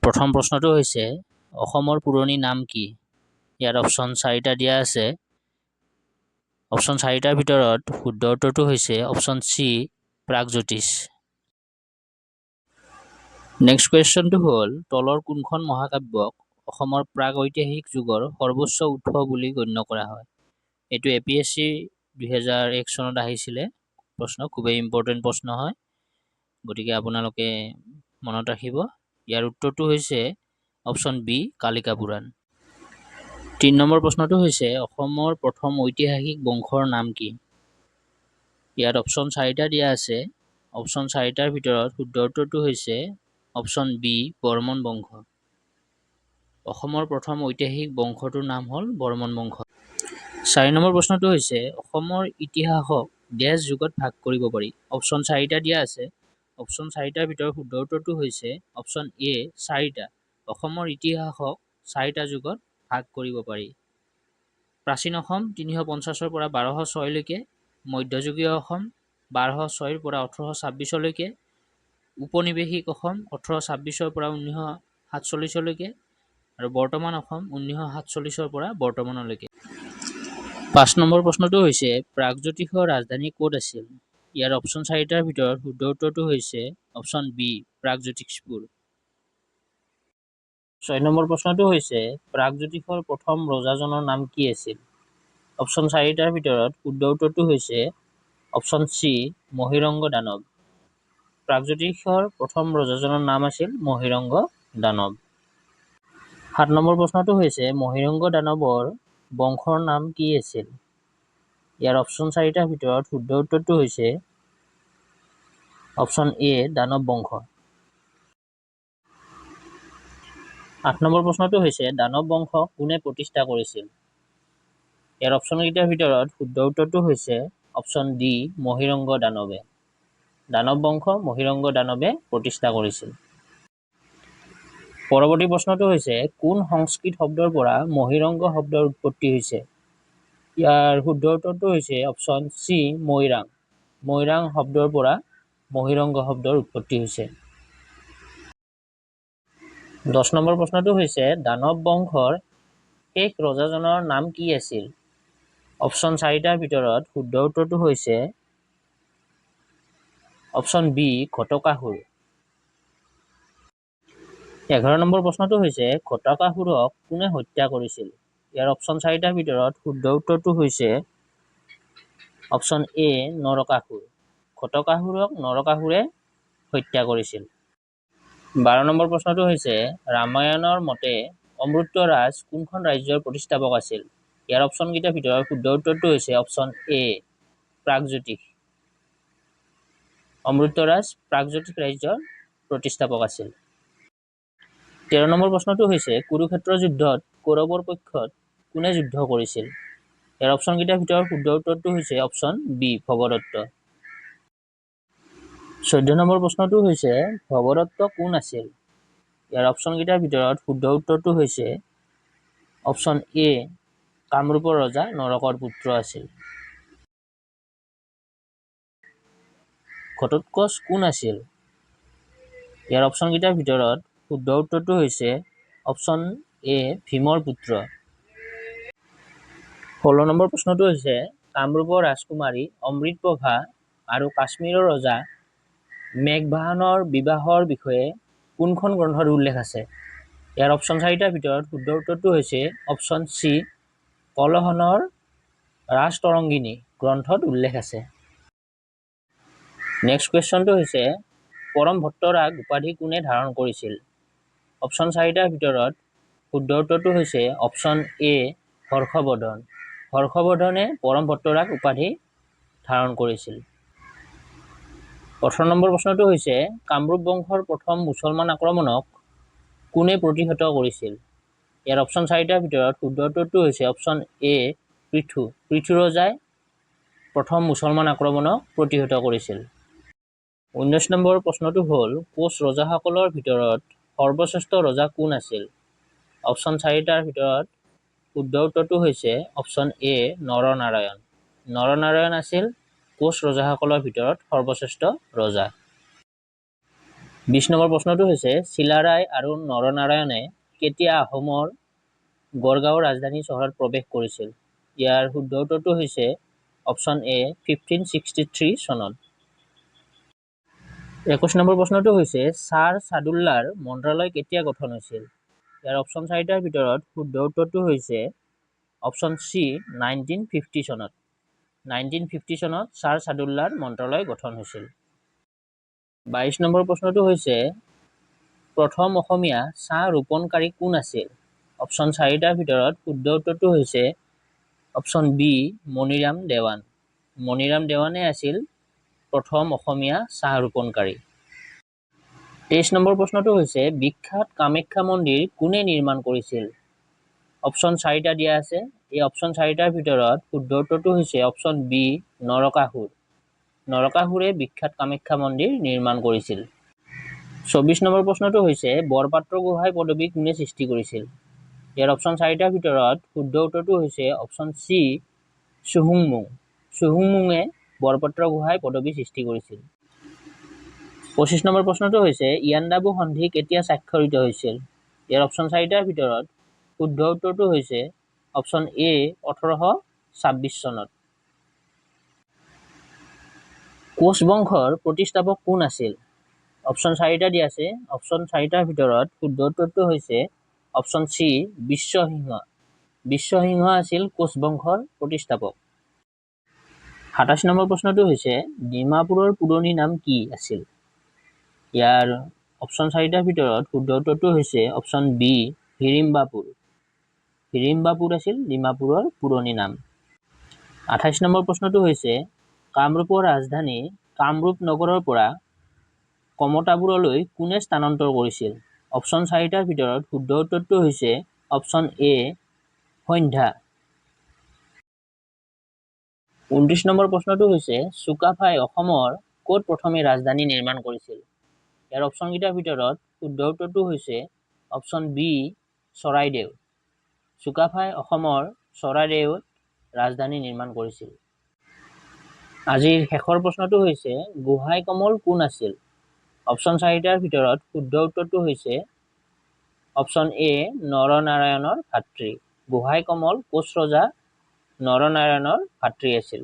প্ৰথম প্ৰশ্নটো হৈছে, অসমৰ পুৰণি নাম কি? ইয়াত অপশ্যন চাৰিটা দিয়া আছে। অপশ্যন চাৰিটাৰ ভিতৰত শুদ্ধ উত্তৰটো হৈছে অপশ্যন চি, প্ৰাগজ্যোতিষ। নেক্সট কুৱেশ্যনটো হ'ল, তলৰ কোনখন মহাকাব্যক অসমৰ প্ৰাগ ঐতিহাসিক যুগৰ সৰ্বোচ্চ উৎস বুলি গণ্য কৰা হয়? এইটো এপিএছচি 2001 চনত আহিছিলে প্ৰশ্ন। খুবেই ইম্পৰ্টেণ্ট প্ৰশ্ন হয়, গতিকে আপোনালোকে মনত ৰাখিব। ইয়াৰ উত্তৰটো হৈছে অপশ্যন বি, কালিকা পুৰাণ। 3 নম্বৰ প্ৰশ্নটো হৈছে, অসমৰ প্ৰথম ঐতিহাসিক বংশৰ নাম কি? ইয়াত অপশ্যন চাৰিটা দিয়া আছে। অপশ্যন চাৰিটাৰ ভিতৰত শুদ্ধ উত্তৰটো হৈছে অপশ্যন বি, বৰ্মন বংশ। অসমৰ প্ৰথম ঐতিহাসিক বংশটোৰ নাম হ'ল বৰ্মন বংশ। 4 নম্বৰ প্ৰশ্নটো হৈছে, অসমৰ ইতিহাসক ডেছ যুগত ভাগ কৰিব পাৰি। অপশ্যন চাৰিটা দিয়া আছে। অপশ্যন চাৰিটাৰ ভিতৰত শুদ্ধ উত্তৰটো হৈছে অপশ্যন এ, চাৰিটা। অসমৰ ইতিহাসক চাৰিটা যুগত ভাগ কৰিব পাৰি। প্ৰাচীন অসম 350ৰ পৰা 1206লৈকে, মধ্যযুগীয় অসম 1206ৰ পৰা 1826লৈকে, উপনিৱেশিক অসম 1826ৰ পৰা 1947লৈকে আৰু বৰ্তমান অসম 1947ৰ পৰা বৰ্তমানলৈকে। 5 নম্বৰ প্ৰশ্নটো হৈছে, প্ৰাগজ্যোতিষৰ ৰাজধানী ক'ত আছিল? ইয়াৰ অপশ্যন চাৰিটাৰ ভিতৰত শুদ্ধ উত্তৰটো হৈছে অপশ্যন বি, প্ৰাগজ্যোতিষপুৰ। 6 নম্বৰ প্ৰশ্নটো হৈছে, প্ৰাগজ্যোতিষৰ প্ৰথম ৰজাজনৰ নাম কি আছিল? অপশ্যন চাৰিটাৰ ভিতৰত শুদ্ধ উত্তৰটো হৈছে অপশ্যন চি, মহীৰংগ দানৱ। প্ৰাগজ্যোতিষৰ প্ৰথম ৰজাজনৰ নাম আছিল মহীৰংগ দানৱ। 7 নম্বৰ প্ৰশ্নটো হৈছে, মহীৰংগ দানৱৰ বংশৰ নাম কি আছিল? ইয়াৰ অপশ্যন চাৰিটাৰ ভিতৰত শুদ্ধ উত্তৰটো হৈছে অপশ্যন এ, দানৱ বংশ। 8 নম্বৰ প্ৰশ্নটো হৈছে, দানৱ বংশ কোনে প্ৰতিষ্ঠা কৰিছিল? ইয়াৰ অপশ্যনকেইটাৰ ভিতৰত শুদ্ধ উত্তৰটো হৈছে অপশ্যন ডি, মহীৰংগ দানৱে। দানৱ বংশ মহীৰংগ দানৱে প্ৰতিষ্ঠা কৰিছিল। পৰৱৰ্তী প্ৰশ্নটো হৈছে, কোন সংস্কৃত শব্দৰ পৰা মহীৰংগ শব্দৰ উৎপত্তি হৈছে? ইয়াৰ শুদ্ধ উত্তৰটো হৈছে অপশ্যন চি, মৈৰাং। মৈৰাং শব্দৰ পৰা মহীৰংগ শব্দৰ উৎপত্তি হৈছে। 10 নম্বৰ প্ৰশ্নটো হৈছে, দানৱ বংশৰ শেষ ৰজাজনৰ নাম কি আছিল? অপশ্যন চাৰিটাৰ ভিতৰত শুদ্ধ উত্তৰটো হৈছে অপশ্যন বি, ঘটকাসুৰ। 11 নম্বৰ প্ৰশ্নটো হৈছে, ঘটকাসুৰক কোনে হত্যা কৰিছিল? ইয়াৰ অপশ্যন চাৰিটাৰ ভিতৰত শুদ্ধ উত্তৰটো হৈছে অপশ্যন এ, নৰকাসুৰ। ঘটকাসুৰক নৰকাসুৰে হত্যা কৰিছিল। 12 নম্বৰ প্ৰশ্নটো হৈছে, ৰামায়ণৰ মতে অমৃতৰাজ কোনখন ৰাজ্যৰ প্ৰতিষ্ঠাপক আছিল? ইয়াৰ অপশ্যনকেইটাৰ ভিতৰত শুদ্ধ উত্তৰটো হৈছে অপশ্যন এ, প্ৰাগজ্যোতিষ। অমৃতৰাজ প্ৰাগজ্যোতিষ ৰাজ্যৰ প্ৰতিষ্ঠাপক আছিল। 13 নম্বৰ প্ৰশ্নটো হৈছে, কুৰুক্ষেত্ৰ যুদ্ধত কৌৰৱৰ পক্ষত কোনে যুদ্ধ কৰিছিল? ইয়াৰ অপশ্যনকেইটাৰ ভিতৰত শুদ্ধ উত্তৰটো হৈছে অপশ্যন বি, ভগদত্ত। 14 নম্বৰ প্ৰশ্নটো হৈছে, ভগদত্ত কোন আছিল? ইয়াৰ অপশ্যনকেইটাৰ ভিতৰত শুদ্ধ উত্তৰটো হৈছে অপশ্যন এ, কামৰূপৰ ৰজা নৰকৰ পুত্ৰ আছিল। ঘটোৎকচ কোন আছিল? ইয়াৰ অপশ্যনকেইটাৰ ভিতৰত শুদ্ধ উত্তৰটো হৈছে অপশ্যন এ, ভীমৰ পুত্ৰ। 16 নম্বৰ প্ৰশ্নটো হৈছে, কামৰূপৰ ৰাজকুমাৰী অমৃতপ্ৰভা আৰু কাশ্মীৰৰ ৰজা মেঘবাহনৰ বিবাহৰ বিষয়ে কোনখন গ্ৰন্থত উল্লেখ আছে? ইয়াৰ অপশ্যন চাৰিটাৰ ভিতৰত শুদ্ধ উত্তৰটো হৈছে অপশ্যন চি, কলহনৰ ৰাজতৰংগিনী গ্ৰন্থত উল্লেখ আছে। নেক্সট কুৱেশ্যনটো হৈছে, পৰম ভট্টৰাগ উপাধি কোনে ধাৰণ কৰিছিল? অপশ্যন চাৰিটাৰ ভিতৰত শুদ্ধ উত্তৰটো হৈছে অপশ্যন এ, হৰ্ষবৰ্ধন। হৰ্ষবৰ্ধনে পৰম ভট্টৰাগ উপাধি ধাৰণ কৰিছিল। 18 নম্বৰ প্ৰশ্নটো হৈছে, কামৰূপ বংশৰ প্ৰথম মুছলমান আক্ৰমণক কোনে প্ৰতিহত কৰিছিল? ইয়াৰ অপশ্যন চাৰিটাৰ ভিতৰত শুদ্ধ উত্তৰটো হৈছে অপশ্যন এ, পৃথু। পৃথু ৰজাই প্ৰথম মুছলমান আক্ৰমণক প্ৰতিহত কৰিছিল। 19 নম্বৰ প্ৰশ্নটো হ'ল, কোচ ৰজাসকলৰ ভিতৰত সৰ্বশ্ৰেষ্ঠ ৰজা কোন আছিল? অপশ্যন চাৰিটাৰ ভিতৰত শুদ্ধ উত্তৰটো হৈছে অপশ্যন এ, নৰনাৰায়ণ। নৰনাৰায়ণ আছিল কোচ ৰজাসকলৰ ভিতৰত সৰ্বশ্ৰেষ্ঠ ৰজা। 20 নম্বৰ প্ৰশ্নটো হৈছে, চিলাৰায় আৰু নৰনাৰায়ণে কেতিয়া আহোমৰ গড়গাঁৱৰ ৰাজধানী চহৰত প্ৰৱেশ কৰিছিল? ইয়াৰ শুদ্ধ উত্তৰটো হৈছে অপশ্যন এ, 1563 চনত। 21 নম্বৰ প্ৰশ্নটো হৈছে, ছাৰ চাদুল্লাৰ মন্ত্ৰালয় কেতিয়া গঠন হৈছিল? ইয়াৰ অপশ্যন চাৰিটাৰ ভিতৰত শুদ্ধ উত্তৰটো হৈছে অপশ্যন চি, 1950 চনত। 1950 চনত ছাৰ চাদুল্লাৰ মন্ত্ৰালয় গঠন হৈছিল। 22 নম্বৰ প্ৰশ্নটো হৈছে, প্ৰথম অসমীয়া চাহ ৰোপণকাৰী কোন আছিল? অপশ্যন চাৰিটাৰ ভিতৰত শুদ্ধ উত্তৰটো হৈছে অপশ্যন বি, মণিৰাম দেৱান। মণিৰাম দেৱানে আছিল প্ৰথম অসমীয়া চাহ ৰোপণকাৰী। 23 নম্বৰ প্ৰশ্নটো হৈছে, বিখ্যাত কামাখ্যা মন্দিৰ কোনে নিৰ্মাণ কৰিছিল? অপশ্যন চাৰিটা দিয়া আছে। এই অপশ্যন চাৰিটাৰ ভিতৰত শুদ্ধ উত্তৰটো হৈছে অপশ্যন বি, নৰকাসুৰ। নৰকাসুৰে বিখ্যাত কামাখ্যা মন্দিৰ নিৰ্মাণ কৰিছিল। 24 নম্বৰ প্ৰশ্নটো হৈছে, বৰপাত্ৰ গোহাঁই পদবী কোনে সৃষ্টি কৰিছিল? ইয়াৰ অপশ্যন চাৰিটাৰ ভিতৰত শুদ্ধ উত্তৰটো হৈছে অপশ্যন চি, চুহুংমুং। চুহুংমুঙে বৰপাত্ৰ গোহাঁই পদবী সৃষ্টি কৰিছিল। 25 নম্বৰ প্ৰশ্নটো হৈছে, ইয়াণ্ডাবু সন্ধি কেতিয়া স্বাক্ষৰিত হৈছিল? ইয়াৰ অপশ্যন চাৰিটাৰ ভিতৰত শুদ্ধ উত্তৰটো হৈছে অপশ্যন এ, 1826 চনত। কোচ বংশৰ প্ৰতিষ্ঠাপক কোন আছিল? অপশ্যন চাৰিটা দিয়া আছে। অপশ্যন চাৰিটাৰ ভিতৰত শুদ্ধ উত্তৰটো হৈছে অপশ্যন চি, বিশ্বসিংহ। বিশ্বসিংহ আছিল কোচ বংশৰ প্ৰতিষ্ঠাপক। 27 নম্বৰ প্ৰশ্নটো হৈছে, ডিমাপুৰৰ পুৰণি নাম কি আছিল? ইয়াৰ অপশ্যন চাৰিটাৰ ভিতৰত শুদ্ধ উত্তৰটো হৈছে অপশ্যন বি, হিৰিম্বাপুৰ। হিৰিম্বাপুৰ আছিল ডিমাপুৰৰ পুৰণি নাম। 28 নম্বৰ প্ৰশ্নটো হৈছে, কামৰূপৰ ৰাজধানী কামৰূপ নগৰৰ পৰা কমতাপুৰলৈ কোনে স্থানান্তৰ কৰিছিল? অপশ্যন চাৰিটাৰ ভিতৰত শুদ্ধ উত্তৰটো হৈছে অপশ্যন এ, সন্ধ্যা। 29 নম্বৰ প্ৰশ্নটো হৈছে, চুকাফাই অসমৰ ক'ত প্ৰথমে ৰাজধানী নিৰ্মাণ কৰিছিল? ইয়াৰ অপশ্যনকেইটাৰ ভিতৰত শুদ্ধ উত্তৰটো হৈছে অপশ্যন বি, চৰাইদেউ। চুকাফাই অসমৰ চৰাইদেউত ৰাজধানী নিৰ্মাণ কৰিছিল। আজিৰ শেষৰ প্ৰশ্নটো হৈছে, গোহাঁই কমল কোন আছিল? অপশ্যন চাৰিটাৰ ভিতৰত শুদ্ধ উত্তৰটো হৈছে অপশ্যন এ, নৰনাৰায়ণৰ ভাতৃ। গোহাঁই কমল কোচ ৰজা নৰনাৰায়ণৰ ভাতৃ আছিল।